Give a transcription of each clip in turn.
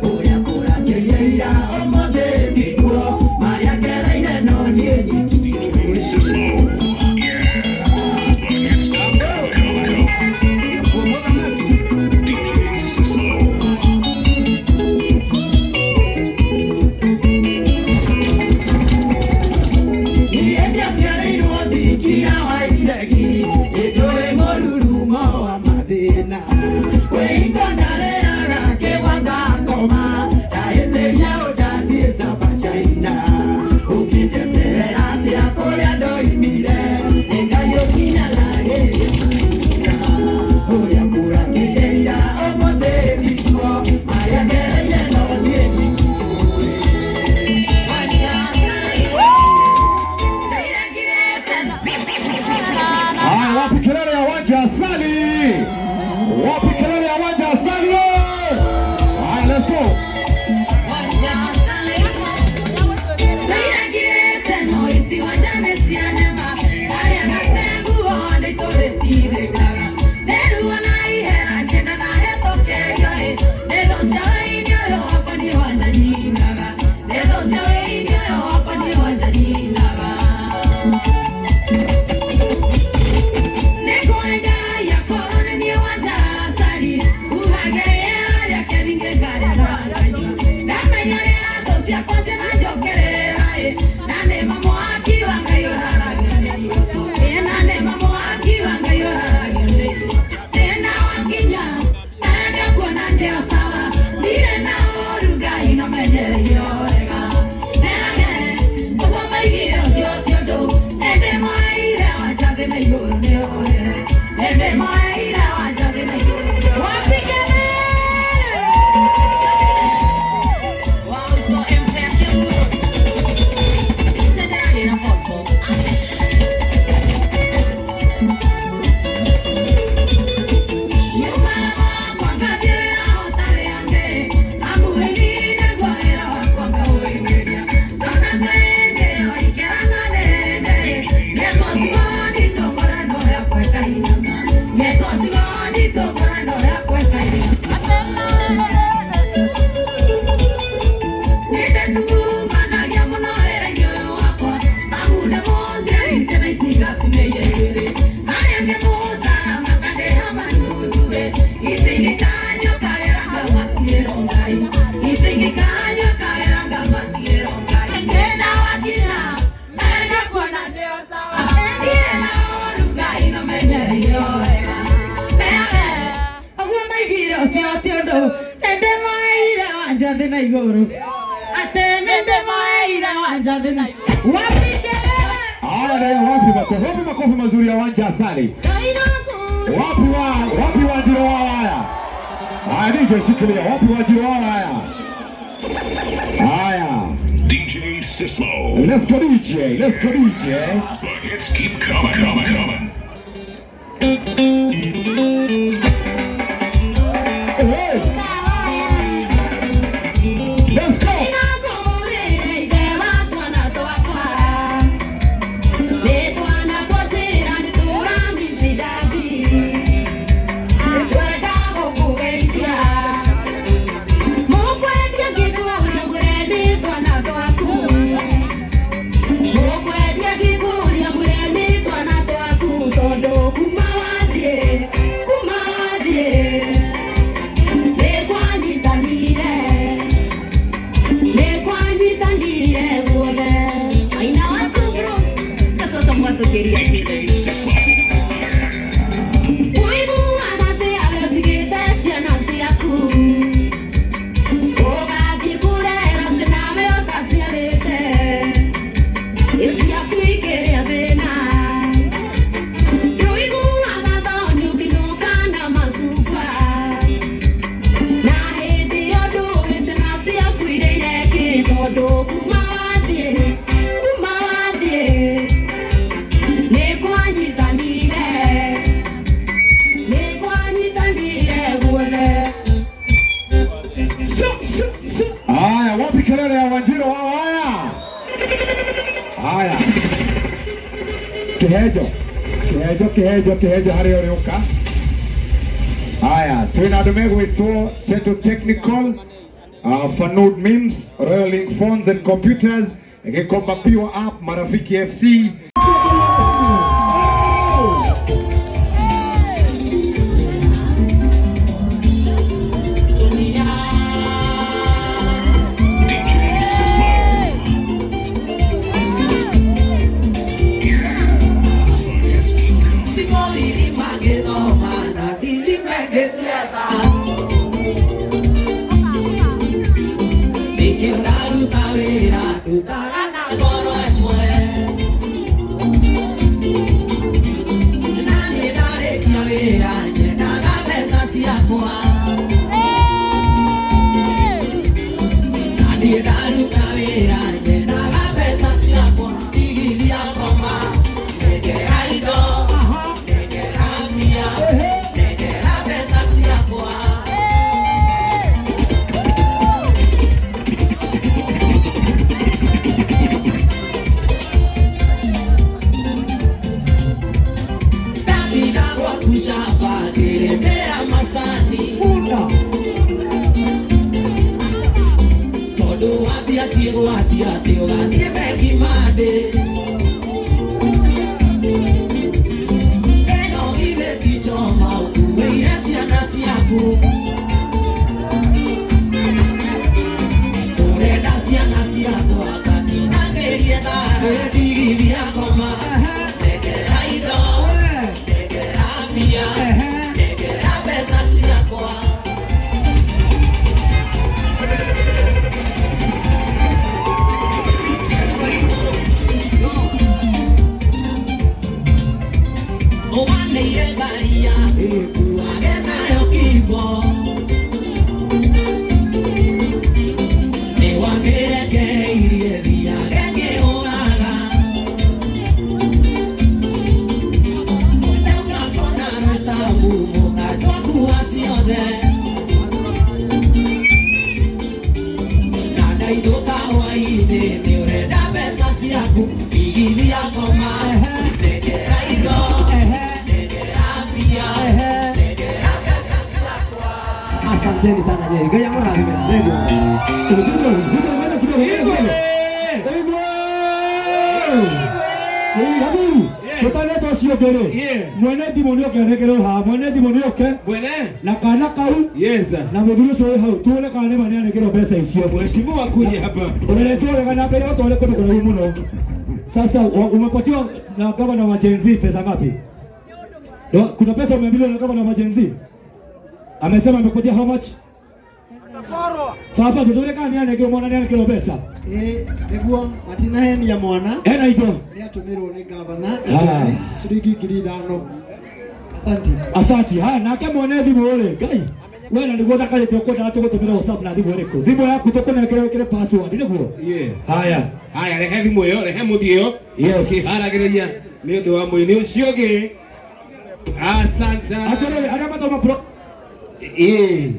Ũrĩa kũrakĩire ira ũmũthĩ tiguo, marĩa ngereire no niĩ nyiki. DJ Sislo. Yeah. The hits keep coming, coming, coming. DJ Sislo. Niĩ ndiaciarĩirwo thingira wa iregi, nĩnjũĩ mũrurumo wa mathĩna. Kwĩhingo ndarĩaga kĩgwa ngakoma, ndahĩtĩria ũndathiĩ Sapa China. Ũngĩnjeterera atĩa kũrĩa ndoimire, nĩ Ngai ũkinyanagĩria mahinda. Ũrĩa kũrakĩire ira ũmũthĩ tiguo, marĩa ngereire no niĩ nyiki njũĩ. Haya, wapi kelele ya Wanja Asali? Wapi kelele ya Wanja Asali? Haya, let's go. DJ Sislo. Na igũrũ atĩ nĩndĩmoeire Wanja thĩ na wapi kelele. Haya, ndio wapi makofi? Wapi makofi mazuri ya Wanja Asali? Wapi wa wapi Wanjiro wao haya? Haya, DJ shikilia. Wapi Wanjiro wao haya? Haya. DJ Sislo. Let's go DJ. Let's go DJ. The hits keep coming, coming, coming. Hey. Let's go. DJ Sislo. Ũiguaga atĩa we ũtigĩte ciana ciaku, ũgathiĩ kũrera nawe ũtaciarĩte, ciaku ikĩrĩa thĩna. Ndũiguaga thoni ũkĩinũka na macungwa, na hĩndĩ ĩyo ndũĩ ciana ciaku irĩire kĩ, tondũ kuma wathiĩ nĩ kwanyitanire, nĩ kwanyitanire guothe. Haya, wapi kelele ya Wanjiro wao haya? Haya. Kihejo. Kihejo, kihejo, kihejo harĩa ũrĩ ũka. Haya, twina andu megwitwo Teto Technical, Fanud Mims, Royal Link Phones and Computers, Gikomba Pure App, Marafiki FC. DJ Sismo. Yeah. The hits keep coming. Asanteni sana Jerry. Ngoja mbona Tutanetwo ũcio ũngĩ rĩ, mwene thimũ nĩ oke anekerwo haha, mwene thimũ nĩ oke Mwene. na kana kau Yes. na mũthuri ũcio wĩ hau tuone kana nĩ ma nĩanengerwo mbeca icio. Mheshimiwa kuja hapa. Unaletwa wega na mbere watu wale kũndũ kũraihu mũno. Sasa umepatiwa na gavana wa Gen Z pesa ngapi? Ndio, kuna pesa umeambiwa na gavana wa Gen Z? Amesema amekupatia how much? Baba tuone kana nĩanengerwo mwana nĩanengerwo mbeca. Ĩĩ nĩguo matinahenia mwana Ena indo. nĩ atũmĩrwo nĩ gavana Ah. ciringi 5,000. Asante. Asanti. Haya, nake mwene thimũ rĩ, Ngai. We na nĩguo thakarĩte ũkwendaga tũgũtũmĩra WhatsApp na thimũ ĩrĩkũ? Thimũ yaku tũkũnengere wĩkĩre password nĩguo? Yeah. Haya. Haya, rehe thimũ ĩyo, rehe mũthiĩ ĩyo. Yes. Ũkĩharagĩrĩria nĩ ũndũ wa mũini ũcio ũngĩ. Asante. Atĩrĩrĩ, arĩa mathoma pro Ĩĩ.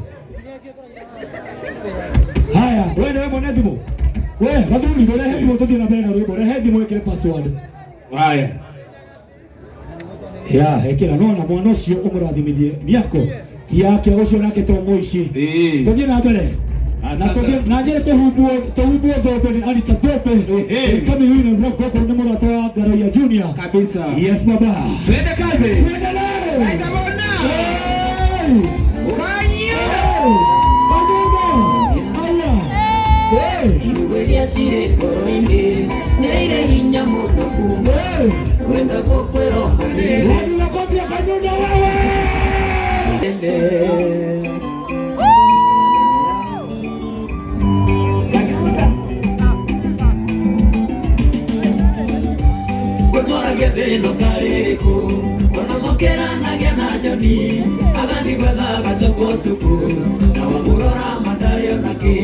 Haya, we nĩwe mwene thimũ. We, gathuri, rehe thimũ tũthiĩ na mbere na rwĩmbo. Rehe thimũ wĩkĩre password. Haya. Ya, ĩkĩra nona mwana ũcio ũmũrathimithie mĩako ti yake ũcio nake to mũici. Ĩĩ. Tũthiĩ na mbere. Na Asante. tũthiĩ na njĩre tũhumbwo tũhumbwo thũmbĩ nĩ Anita Thũmbĩ. Ehe. Kami wina mroko nĩ mũrata wa Ngaroia Junior. Kabisa. Yes baba. Twende kazi. Tuendelee. Aitabona. Hey! Kanyo. Hey! Pamoja. Haya. Hey! Iria cirĩ ngoro-inĩ nĩ irĩ hinya mũno kuma Hey! wenda gũkwĩrwo mũnene Wapi makofi ya Kanyundo wewe? Kwĩmoragia thĩna karĩrĩkũ ona mokeranagia na nyoni agathiĩ gwetha gacoko ũtukũ na wamũrora matarĩ ona kĩ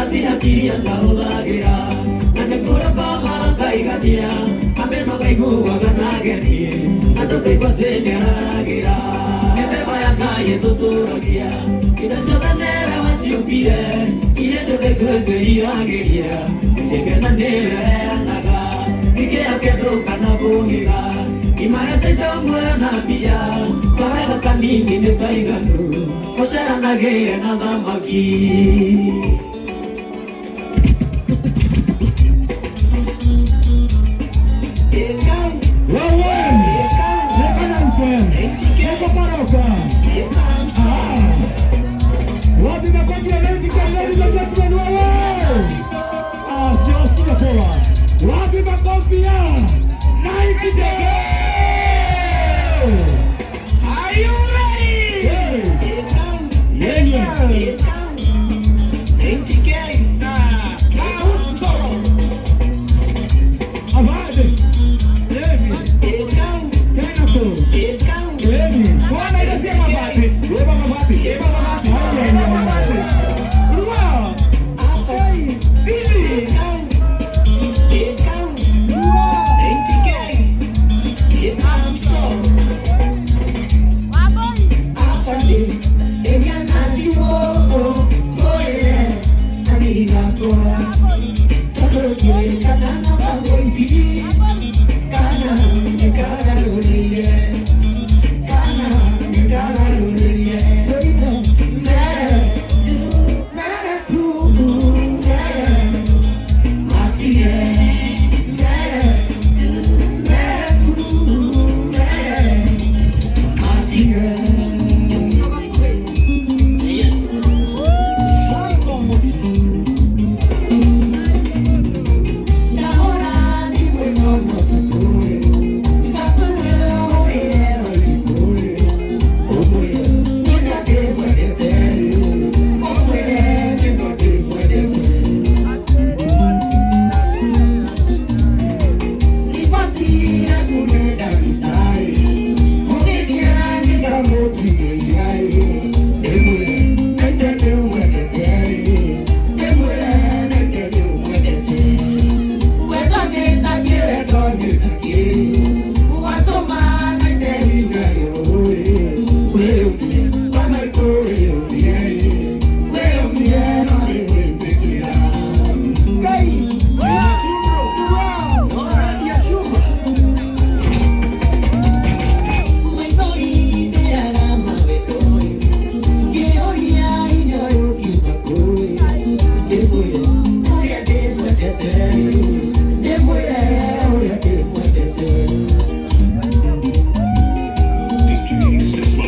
ati hakiri atahũthagĩra na nĩ kũroko makaigania ameno gaiguaga na ageni andũ kaigua atĩ nĩararagĩra mĩthemba ya Ngai ĩtũtũragia indo ciothe nĩwe waciũmbire iria ciothe ithuĩ twĩriragĩria ciĩgetha nĩwe heanaga tikĩa kĩndũ kana kũhitha Imahete indo muoyo na mbia kawega kanini nĩ kaiganu ũceranagĩire na thamaki. Wewe! Nekana uke. Niko paroka. Ah. Wapi makofi ya Nancy kwa ladies and gentlemen wewe? Ah, sijawasikia poa. Wapi makofi ya 90 Are you ready? Hey. Yeah. Avade. Levi. Tena tu. Levi. Bwana ile si mabati. Eba mabati. Eba mabati. Eba mabati. Ruwa. Bibi. DJ Sismo.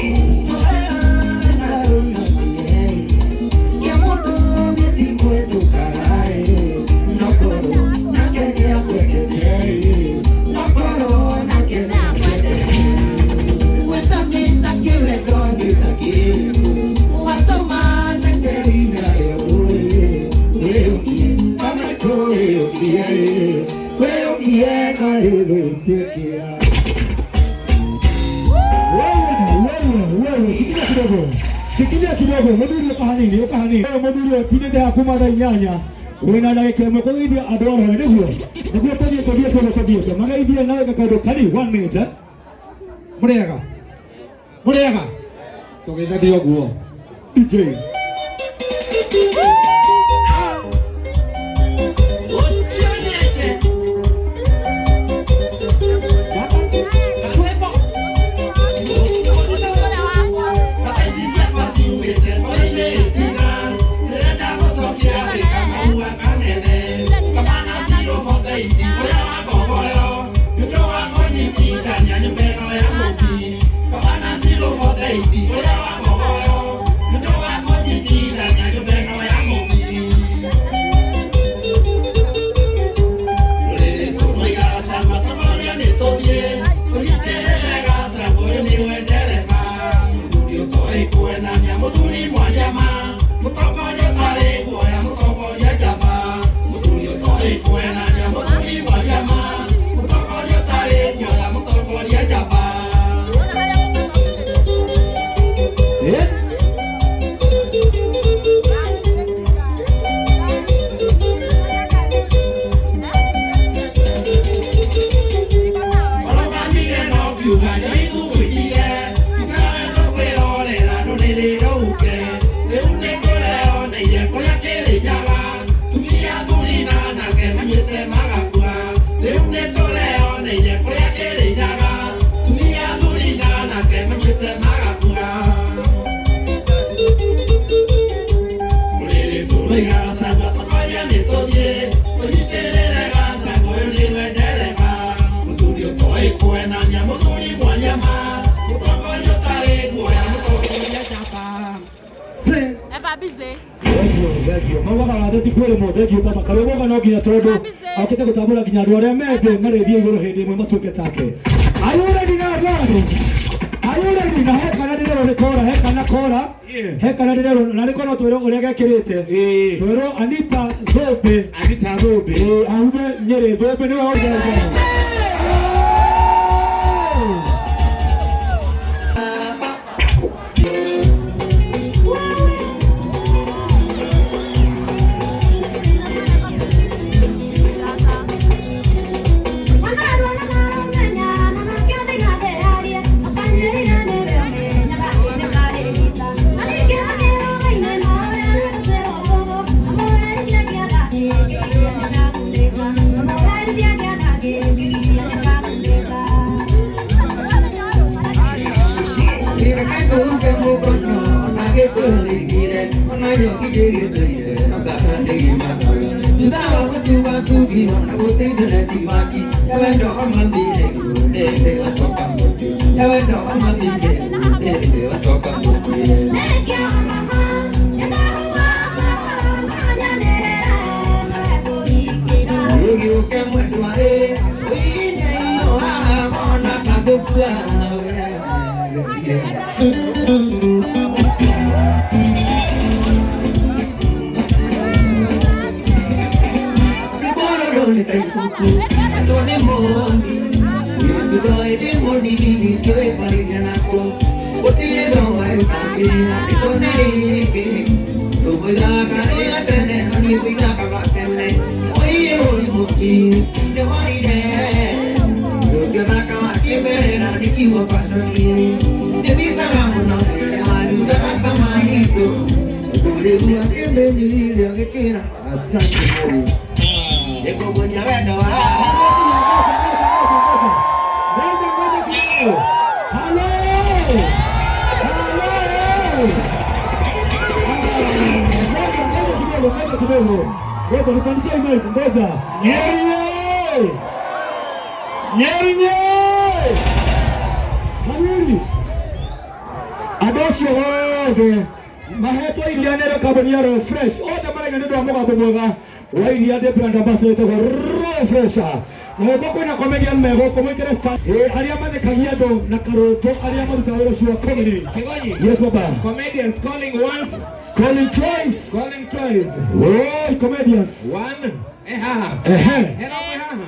Wewe, wewe, wewe, shikilia kidogo. Shikilia kidogo, muthuri ũkahanini, ũkahanini. Wewe muthuri ũtindĩte haha kuma thaa inyanya. Wĩna ndagĩka ĩmwe kũgeithia andũ othe nĩguo. Nĩguo tũthiĩ tũthiĩ kũndũ tũthiĩte. Mageithie nawe kaũndũ kani, one minute eh? Mũrĩega. Mũrĩega. Tũgeithanie ũguo. DJ. Maugaga watheti kwĩrĩmwo thengio baba karũgũga no nginya tondũ okĩte gũtambũra nginya andũ arĩa me thĩ marĩthiĩ igũrũ hĩndĩ ĩmwe matuĩke take. Are you ready now, Bwana? Are you ready? Na he kana ndĩrerwo nĩ kora, he kana kora, he kana ndĩrerwo na nĩko no twĩrwo ũrĩa gekĩrĩte. Twĩrwo Anita Thũmbĩ. Anita Thũmbĩ. Ĩĩ, aume Nyĩrĩ. Thũmbĩ nĩwe ũnjaragia. Ngoja ngoja kidogo. Halo! Halo! Ngoja ngoja kidogo, ngoja kidogo. Ngoja nipandishie mic, ngoja. Nyeri nye! Nyeri nye! Hariri. Andũ acio othe mahetwo iria nero kambuni ya Royal Fresh othe maraiga nĩ ũndũ wa mũgambo mwega wa iria ndĩ brand ambassador ĩtagwo Royal Fresh na gũkũ kwĩna comedian me gũkũ mũikare stand arĩa mathekagia andũ na karũtũ arĩa marutaga wĩra ũcio wa comedy. Kigonyi. Yes baba. Comedians calling once, Calling twice. calling twice. Oi, comedians. One. Eh, haha. Ehe. Hela mwe haha.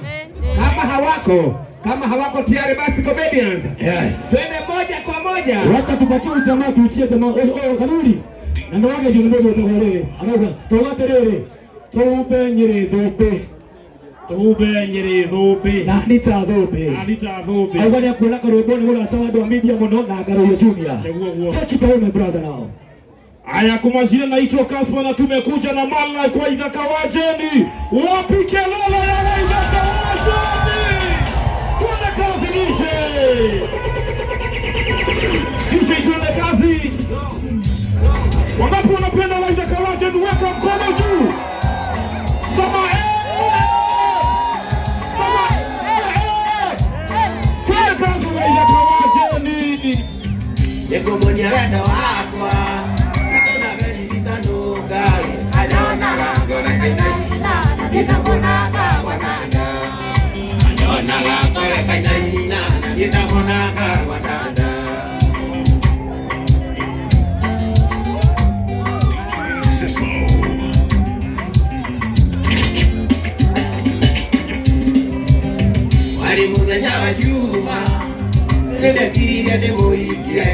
Kama hawako, kama hawako tayari basi comedians. Yes. Twende moja kwa moja. Wacha tupatie jamaa tuitie jamaa. Oh, oh, Karuri. Na ndo wake juu ndio utakorere. Arauga, tuga terere. Tupe Nyeri Thũmbĩ. Tupe Nyeri Thũmbĩ. Na Anita Thũmbĩ. Anita Thũmbĩ. Auga nĩ akuona karwĩmbo nĩ mũrata wa andũ a media mũno na Ngaruiyo Junior. Nĩguo guo. Take it away my brother now. Haya, kwa majina naitwa Kaspa na tumekuja na Mala kwa Ithaka Wajeni. Wapi kelele ya Waithaka Wajeni? Twende kazi DJ. DJ, twende kazi. Wangapi wanapenda Waithaka Wajeni? Weka mkono juu. Sema eh! Sema eh! Twende kazi Waithaka Wajeni. Nĩngũmuonia wendo wakwa Sislo. Wari mũthenya wa Juma nĩndeciririe ndĩmũhikie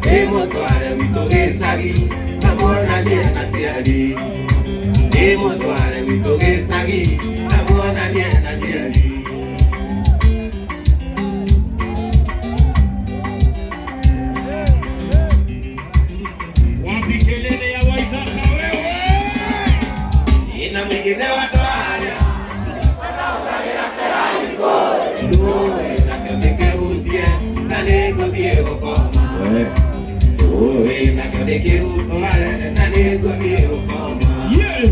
ndĩmũtware gwitũ gĩcagi ngamuonanie na ciari ndĩmũtware gwitũ gĩcagi ngamuonanie na ciari. Wapi kelele ya Waithaka wewe? Ina mwingine watwaria nakĩo ndĩkĩhutie na nĩngũthiĩ gũkoma nakĩo ndĩkĩhutie na nĩngũthiĩ gũkoma. Yes.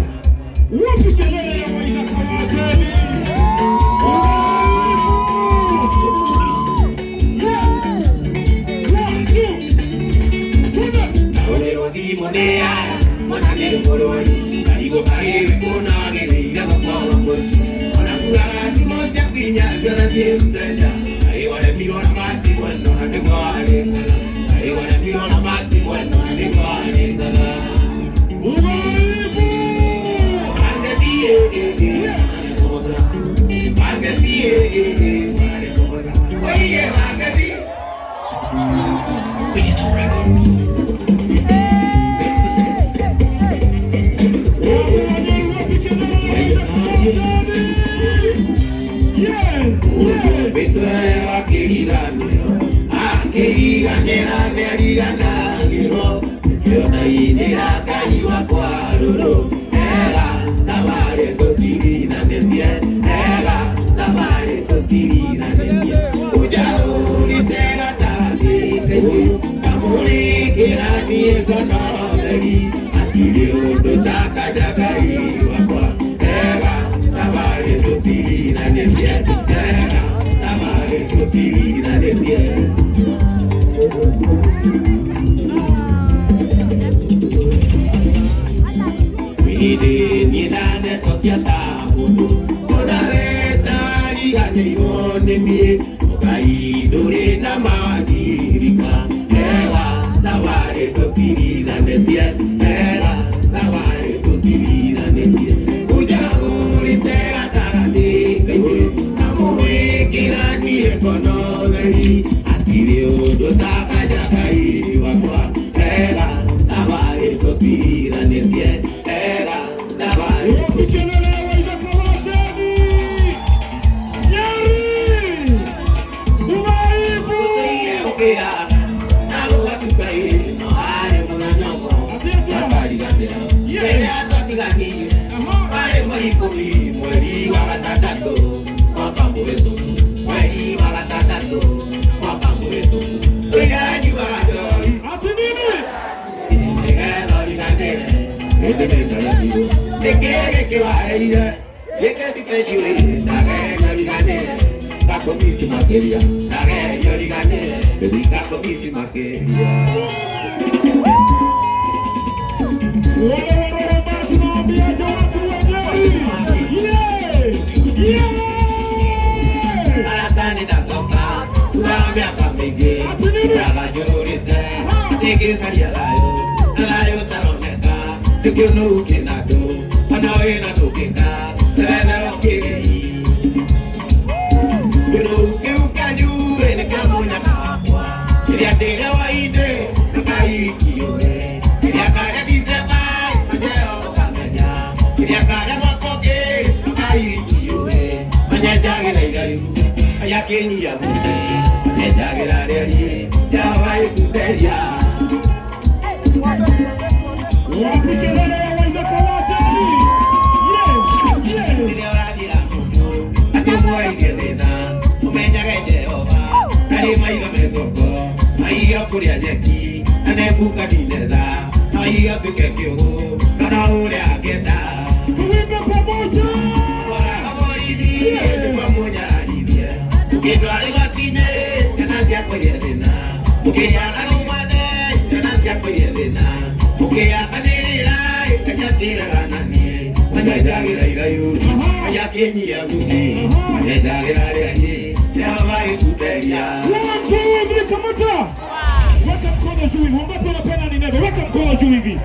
Weka mkono juu hivi. Wangapi wanapenda Nineve? Weka mkono juu hivi.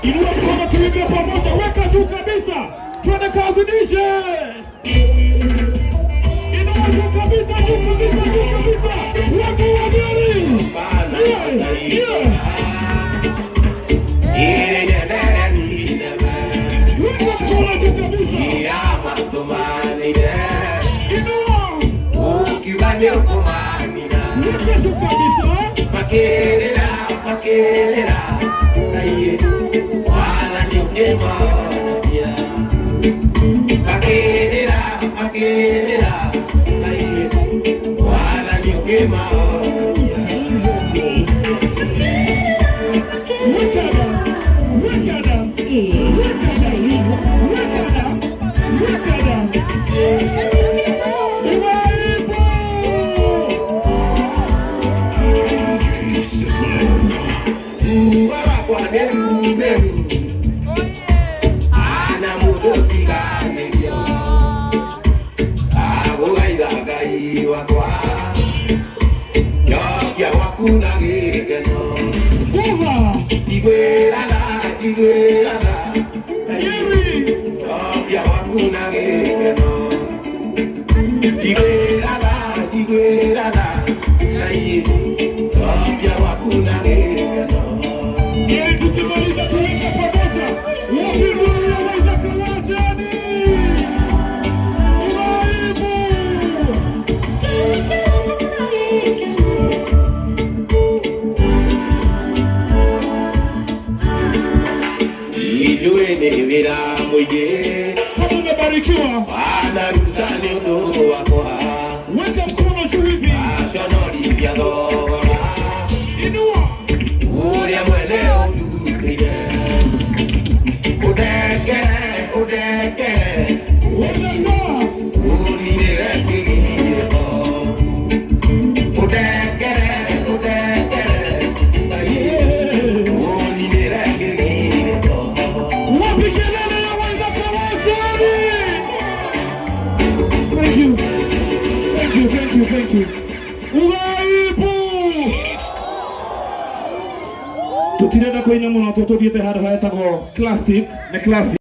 Inua mkono tuimbe pamoja. Weka juu kabisa. Twende kazi DJ. Inua juu kabisa, juu kabisa, juu kabisa. Watu wa gari. Yeah, yeah. Weka mkono juu kabisa. Inua. Weka juu kabisa. Makelera, makelera, aye, wala ni makelera, makelera, aye, wala ni na gĩkeno. Njiguĩra tha, njiguĩra tha, Ngai, cokia gwaku na gĩkeno. Ili tukimaliza tuweke pamoja. Wapi nuru ya Waithaka wa Jeni? Uraibu. Ithuĩ nĩ wĩra mũingĩ Kama umebarikiwa, wanaruta nĩ ũndũ wakwa, weka mkono juu hivi. aconorithia thogora Inua. ũrĩa mwene ũndutĩire. Ũndengere, ũndengere, Waithaka. ũninĩre kĩgirĩko. Ũndengere, ũndengere, Ngai, ũninĩre kĩgirĩko. Wapi kelele ya Waithaka wa Jeni? Thank you. Thank you, thank you, thank you. Uraibu. Tutirenda kũina mũno tũthiĩte handũ hetagwo classic, nĩ classic.